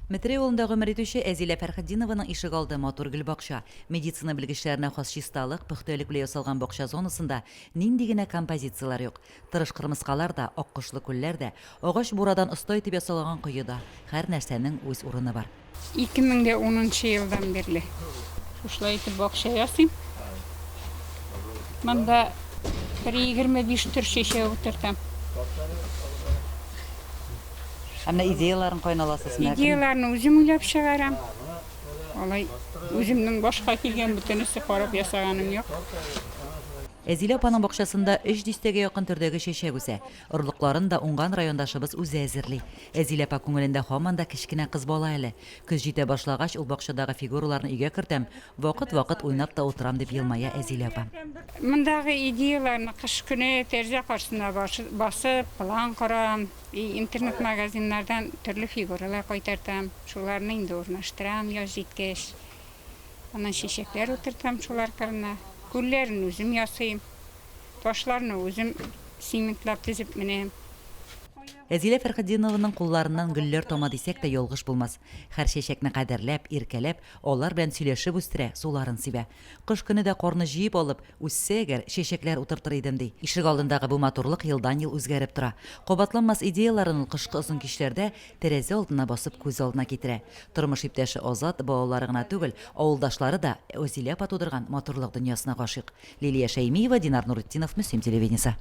Метрәй авылында гомер итүче Әзилә Фәрхетдинованың ишегалды матур гөлбакча. Медицина белгечләренә хас чисталык, пөхтәлек белән ясалган бакча зонасында нинди генә композицияләр юк. Тырыш кырмыскалар да, аккошлы күлләр дә, агач бурадан оста итеп ясалган кое да, һәр нәрсәнең үз урыны бар. 2010 нчы елдан бирле шушылай итеп бакча ясыйм. Монда бер 25 төр чәчәк утыртам. Ә менә идеяләрен каян аласыз? Менә кем? Идеяләрне үзем уйлап чыгарам. Алай үземнең башка килгән бөтенесе карап ясаганым юк. Әзилә апаның бакчасында өч дистәгә якын төрдәге чәчәк үсә. Орлыкларын да уңган райондашыбыз үзе әзерли. Әзилә апа күңелендә һаман да кечкенә кыз бала әле. Көз җитә башлагач, ул бакчадагы фигураларны өйгә кертәм, вакыт-вакыт уйнап та утырам, дип елмая Әзилә апа. Мондагы идеяләрне кыш көне тәрәзә каршысына басып, план корам. И интернет-магазиннардан төрле фигуралар кайтартам, шуларны инде урнаштырам яз җиткәч. Аннан чәчәкләр утыртам шулар кырына. Күлләрен үзем ясыйм. Ташларны үзем цементлап тезеп менәм. Әзилә Фәрхетдинованың кулларыннан гөлләр тама дисәк тә ялгыш булмас. Һәр чәчәкне кадерләп, иркәләп, алар белән сөйләшеп үстерә, суларын сибә. Кыш көне дә карны җыеп алып, үссә әгәр, чәчәкләр утыртыр идем, ди. Ишегалдындагы бу матурлык елдан-ел үзгәреп тора. Кабатланмас идеяләрен ул кышкы озын кичләрдә тәрәзә алдына басып күз алдына китерә. Тормыш иптәше Азат, балалары гына түгел, авылдашлары да Вәсилә апа тудырган матурлык дөньясына гашыйк. Лилия Шәймиева, Динар Нуретдинов, Мөслим телевидениесе.